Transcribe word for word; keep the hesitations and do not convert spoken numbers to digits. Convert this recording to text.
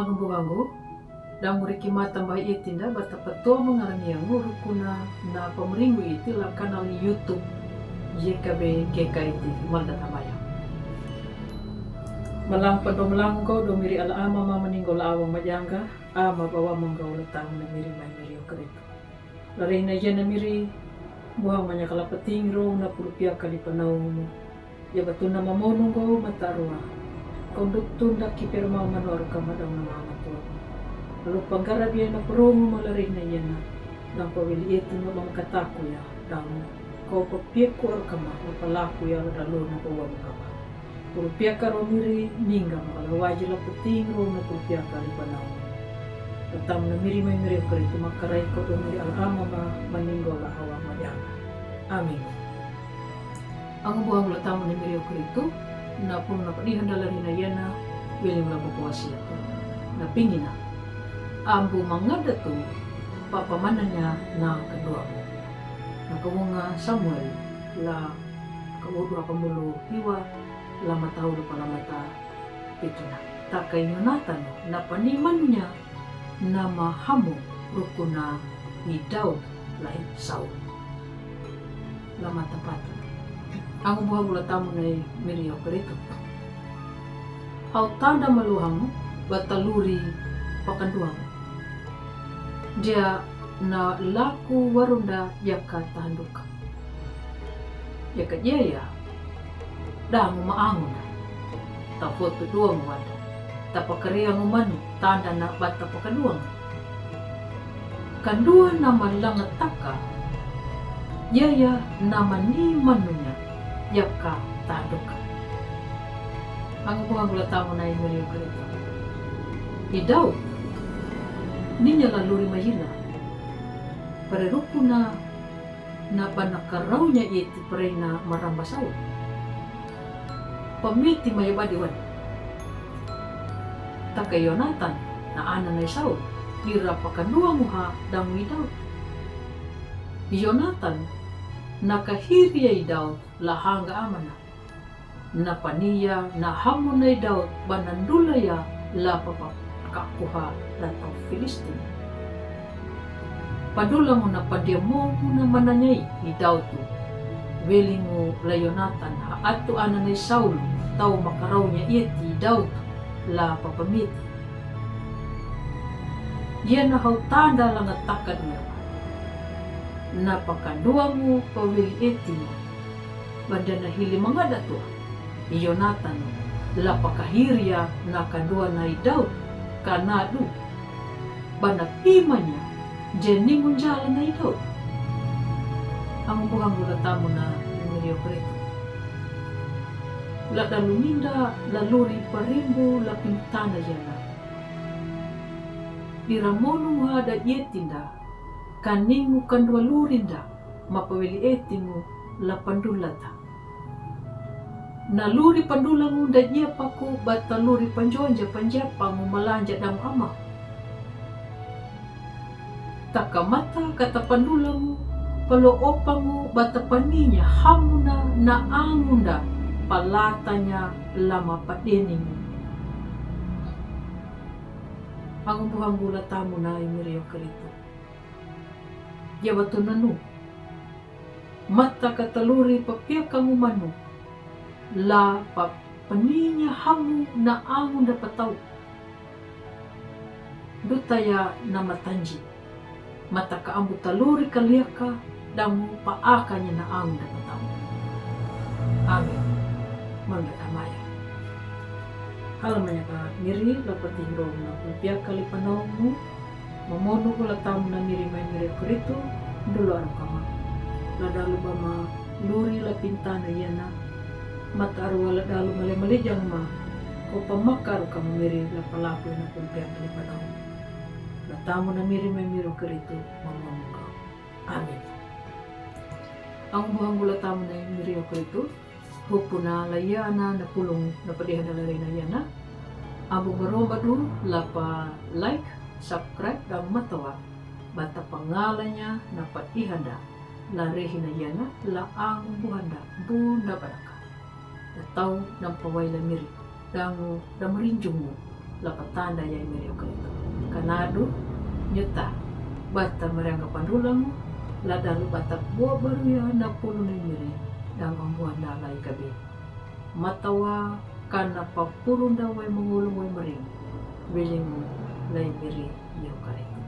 Angu buhangu, dangu riki mata mbai itinda bata pato mengarang yangu rukuna na pameringu iti la kanal YouTube Y K B G K I T V malda tamaya. Malang pando malang go do miri ala ama mama ninggo la awang majanga, ama bawa manggo la tamu na miri mai miri okritu. Larihna yana miri, buhang manya kala pating ro na pulupia kali panau. Ya batuna mamonu go mata rua. Konduk tunda kipir mama no aruka madau na mama tua. Lalu panggarabia na perungu malarihna yana. Dan ko wili itu no mama kataku ya, dan ko papiku aruka ma palaku ya lalu na bawa mukama. Pulupia karo miri, ningga makala waji la pating ro na pulupia kali panau. Tatam na miri mai miri okritu makarai ko do miri ala ama ma maninggo la awang majanga. Amin. Angu buhangu la tamu na miri okritu, na pun na padihan dalarihna yana, wili mula buku wasiat. Na pingina, ambu mangada tu, papa mananya na kedua. Na kawunga Samuel, la kawudu apa mulu hiwa, la matau lupa la mata pituna. Taka Yonatan na pani manunya na mahamu rukuna ni Daud lai Saul. La mata patu. Angu buhangu la tamu na miri okritu. Hau tanda maluhamu bataluri pakanduamu. Dia na laku warunda yaka tahanduka. Yaka dia ya, dangu maangu na. Tafotu duangu wada. Tapakariangu manu, tanda na bata pakaduangu. Kandua na malanga taka, yaya na mani manunya, yaka tahanduka. Angu buhangu la tamu na miri okritu. Ni Daud, ninya laluri mayila. Pare rukuna na bana karaunya iti pare na maramba Saul. Pamiti maya badi wadi. Taka Yonatan na ana nai Saul, dira pakanduamu ha dangu i Daud. Yonatan na kahiri ya i Daud la hanga amana. Na paniya na hamu nai Daud bana ndula ya la papa kakuha la tau Filistin. Padula mu na padia mo mu na mananyai ni Daud tu. Weli mu la Yonatan ha atu ana nai Saul tau makaraunya iti Daud la papamiti. Ia na hau tanda langa takad mera. Na pakanduamu paweli iti mu. Banda na hili mangada tua. I Yonatan, la pakahiria na kandua nai Daud, kanadu. Bana pimanya, jeni munjala nai Daud. Angu buhangu la tamu na miri okritu. La dalu minda, laluri parimbu, la pintana yana. Dira monu muhada ia tinda, kaningu kandua lurinda, mapaweli eti mu la pandulata. Na luri pandula mu nda ia paku bata luri panjonja panjapa mu malanja damu ama. Taka mata kata pandula mu, palo opa mu bata paninya hamuna na angunda palatanya lama padeni mu. Angu buhangu la tamu na i miri okritu. Ia watu nanu. Mata kata luri papiaka mu manu. La pa paninya hamu na angunda patau. Dutaya na matanji. Mata ka ambu taluri kaliaka damu paakanya na angunda patau. Amin. Mangga tamaya. Halamanya ka miri la patinggo na papiaka li panau mu. Mamonu ku la tamu na miri mai miri okritu, ndulu aru kama. La dalu bama luri la pintana iana. Mata arua la dalu male male jangma. Ko pamaka aru kama miri la palaku na pulpia kali padau. La tamu na miri mai miri okritu, mamonu kau. Amin. Angu buhangu la tamu na miri okritu. Hupuna la iana na pulung na padihanda la rina iana. Abu baromba du la pa like, subscribe dan matawa. Bata pangalanya na padihanda la rehina iana la angu buhanda bunda baraka. Da tau dan pawai la miri dangu da merinjungu. la patanda ia i miri yu Karitu. Kanadu, nyuta, bata marianga pandulamo, la dalu bata bo baruya na pulu ni miri, dang ombua na la i kabi. Matawa kana papurunda wai mangulu wai mari, wilingu la i miri yu Karitu.